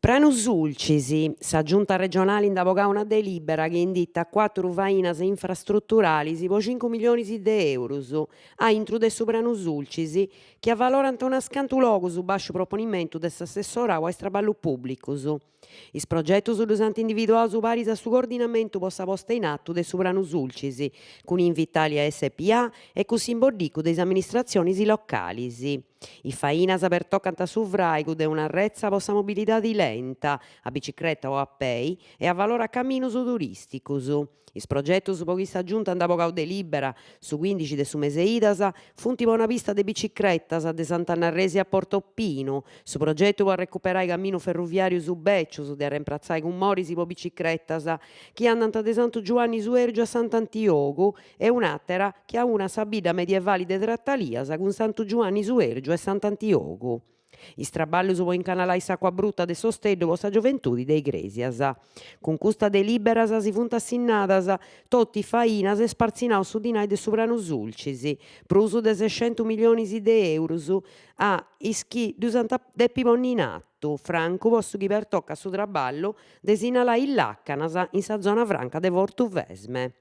Pranu Sulcis, sa Giunta regionali nd'at bogau una delìbera chi inditat cuàturu fainas infrastruturalis po cincu milionis de eurus a intru de su Pranu Sulcis chi avalorant unas cantu logus bàsciu proponimentu de s'assessorau a is traballus pùblicus. Is progetus ddus ant individuaus paris a su coordinamentu po sa posta in atu de su Pranu Sulcis, cun Invitalia SPA e cun s'imboddicu de is amministratzionis localis. Is fainas pertocant su fràigu de una retza po sa mobilidadi lenta, a bicicreta o a pei, e avalorant caminus turìsticus. Is progetus po chi sa Giunta nd'at bogau delìbera su cuindixi de su mese Idas funt po una pista de bicicretas de Sant'Anna Arresi a Porto Pinu, su progetu po arrecuperai caminus ferruviàrius bècius de arrempratzai cun moris po bicicretas chi andant de Santu Giuanni Suèrgiu a Sant'Antiogu e un'àtera chi aunat sa bidda medievali de Tratalias cun Santu Giuanni Suèrgiu e Sant'Antiogu. Is traballus po incanalai s'àcua bruta de s'osteddu po sa gioventudi de Igrèsias. Cun custa delìberas si funt assinnadas totu is fainas e spartzinau su dinai de su Pranu Sulcis, prus de sescentus milionis de eurus a is chi ddus ant a depi ponni in atu, francu po su chi pertocat su traballu de sinnalai is làcanas in sa zona franca de Portuvesme.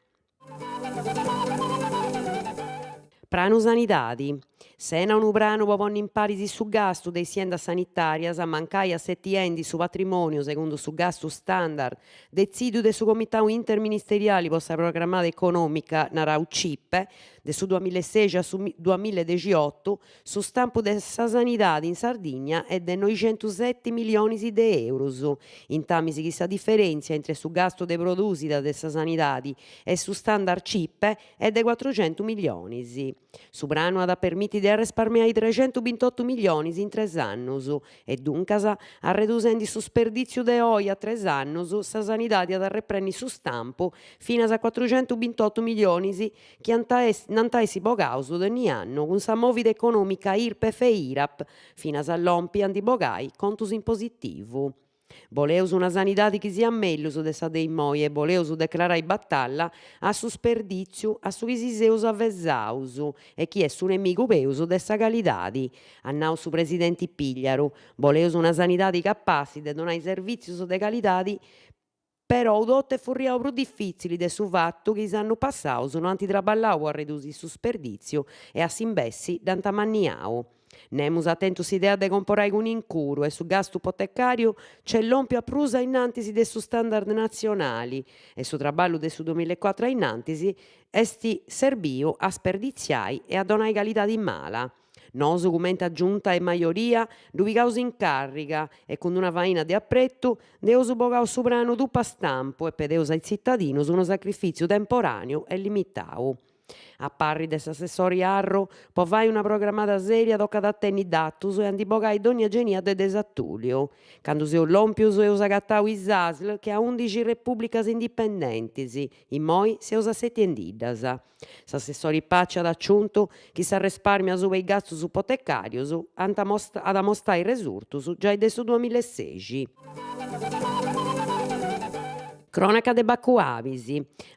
Pranu sanidadi. Sena unu pranu po ponni in paris su gastu de is siendas sanitàrias, mancai assetiendi su patrimòniu segundu su gastu standard detzìdiu de su Comitau Interministeriali po sa Programada Econòmica, narau CIPE, de su duamilla e sexi a su duamilla e dexiotu, Su stampu de sa sanidadi in Sardigna est de noixentuseti milionis de eurus, intamis chi sa diferèntzia intre su gastu de prodùsida de sa sanidadi e su standard Cipe est de cuatrucentu milionis. Su pranu at a permiti de arresparmiai trexentubintotu milionis in tres annus e duncas, arredusendi su sperdìtziu de oi a tres annus, sa sanidadi at a arreprenni su stampu finas a cuatrucentubintotu milionis chi ant a nd'ant a essi bogaus dònnia annu cun sa mòvida econòmica Irpef e Irap, finas a lompi a ndi bogai contus in positivu. Boleus una sanidadi chi siat mellus de sa de immoi e boleus declarai batalla a su sperdìtziu a su chi si seus avesaus e chi est su nemigu peus de sa calidadi, at nau su presidenti Pigliaru. Boleus una sanidadi capassi de donai servìtzius de calidadi Perou totu est furriau prus difìtzili de su fatu chi is annus passaus no ant traballau po arredusi su sperdìtziu e a s'imbessi dd'ant amanniau. Nemus at tentu s'idea de comporai cun incuru e su gastu potecàriu nc'est lòmpiu a prus a innantis de su standard natzionali e su traballu de su duamillaecuatru a innantis est serbiu a sperditziai e a donai calidadi mala. Nosu cumenti a giunta e majoria ddu pigaus in càrriga e cun una faina de apretu nd'eus bogau su pranu tupu a stampu e pedeus a is tzitadinus unu sacrifìtziu temporàneu e limitau. A parri de s'assessori Arru, po fai una programada sèria tocat a tenni datus e a ndi bogai dònnia genia de desatùliu. Candu seus lòmpius eus agatau is ASL che a undixi repùblicas indipendentis, immoi seus assetiendiddas. S'assessori Paci at aciuntu chi s'arrespàrmiu asuba is gastus potecàrius ant at a mostai resurtus giai de su duamillaesexi. Crònaca de Bacu Abis.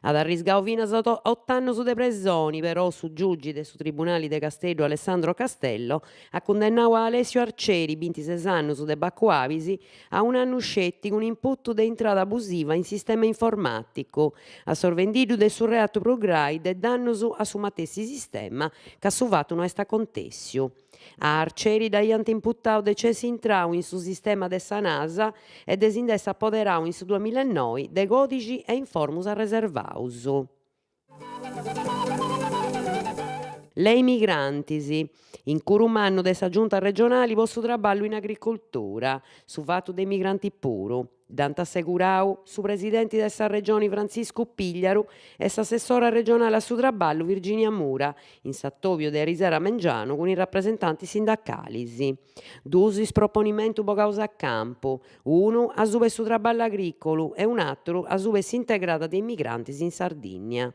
At arriscau finas ot'annus de presoni, però su giugi de su Tribunali de Casteddu Alessandro Castello at cundennau a Alessio Arcieri, bintises annus, de Bacu Abis, a un'annu sceti cun imputu de intrada abusiva in sistema informàticu, assorvendiddu de su reatu prus grai de dannus a su matessi sistema ca su fatu no est acontèssiu. A Arcieri dd'aiant imputau de nc'essi intrau in su sistema de sa NASA e de si nd'essi apoderau in su duamillaenoi de còdixi e informus arreservaus. Lei migrantis, incuru mannu de sa Giunta regionali po su traballu in agricoltura, su fatu de is migrantis puru. Dd'ant assegurau su presidenti de sa Regioni Frantziscu Pigliaru e s'assessora regionali a su traballu Virginia Mura in s'atobiu de arisero a mengianu cun is rapresentantis sindacalis. Duus is proponimentus bogaus a campu, unu asuba 'e su traballu agrìcolu e un'àteru asuba 'e s'integrada de is migrantis in Sardìnnia.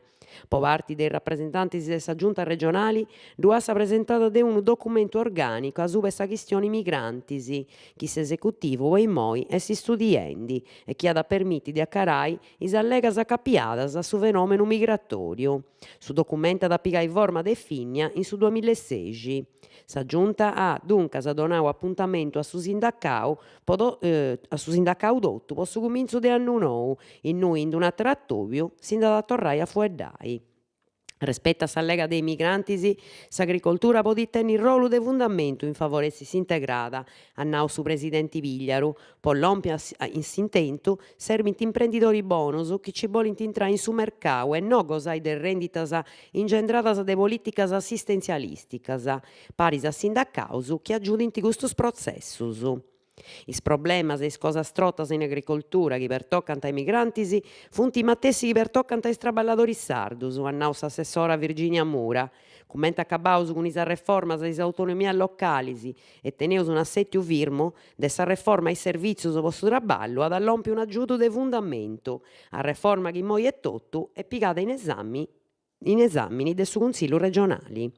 Po parti de is rapresentantis de sa Giunta regionali ddu at sa presentada de unu documentu orgànicu asuba 'e sa chistioni migrantis, chi s'esecutivu po immoi est istudiendi. fadendi e chi at a permiti de acarai is allegas acapiadas a su fenòmenu migratòriu. Su documentu at a pigai forma definia in su duamilla e sexi. Sa Giunta at duncas donau apuntamentu a su sindacau po a su sindacau totu po su cumintzu de annu nou, innui in d'un'ateru atobiu si nd'at a torrai a fueddai. Respetu a s'allega de is migrantis, s'agricoltura podit tenni rolu de fundamentu in favoressi s'integrada, at nau su presidenti Pigliaru, po lompi a s'intentu serbint imprendidoris bonus chi ci bolint intrai in su mercau e no gosai de renditas ingendradas de polìticas assistentzialìsticas, paris a sindacaus chi agiudint custus protzessus. Is problemas e is cosas trotas in agricoltura chi pertocant a is migrantis funt is matessi chi pertocant a is traballadoris sardus, at nau s'assessora Virginia Mura. Cumenti acabaus cun is arreformas a is autonomias localis e teneus un'assètiu firmu, de s'arreforma a is servìtzius po su traballu at a lompi un'agiudu de fundamentu, arreforma chi immoi etotu est pigada in esami in esàmini de su Cunsillu regionali.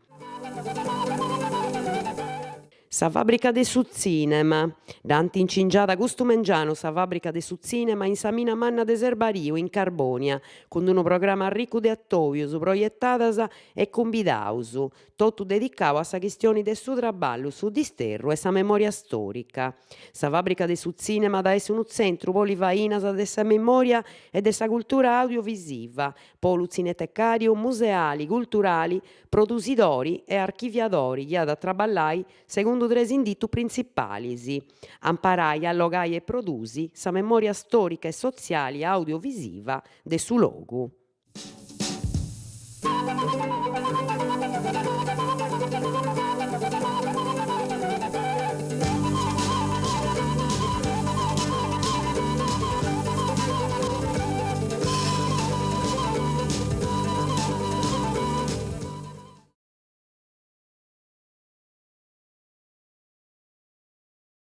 Sa fàbrica de su tzìnema. Dd'ant incingiada custu mengianu sa fàbrica de su tzìnema in sa mina manna de Serbariu, in Carbònia, cun unu programa arricu de atòbius, proietadas e cumbidaus, totu dedicau a sa chistioni de su traballu, su disterru e sa memòria stòrica. Sa fàbrica de su tzìnema at a essi unu tzentru polifainas de sa memòria e de sa cultura audiovisiva, polu tzinetecàriu, museali, culturali, produsidori e archiviadori chi at a traballai segundu tres inditus printzipalis, amparai, allogai e produsi sa memòria stòrica e sotziali audiovisiva de su logu.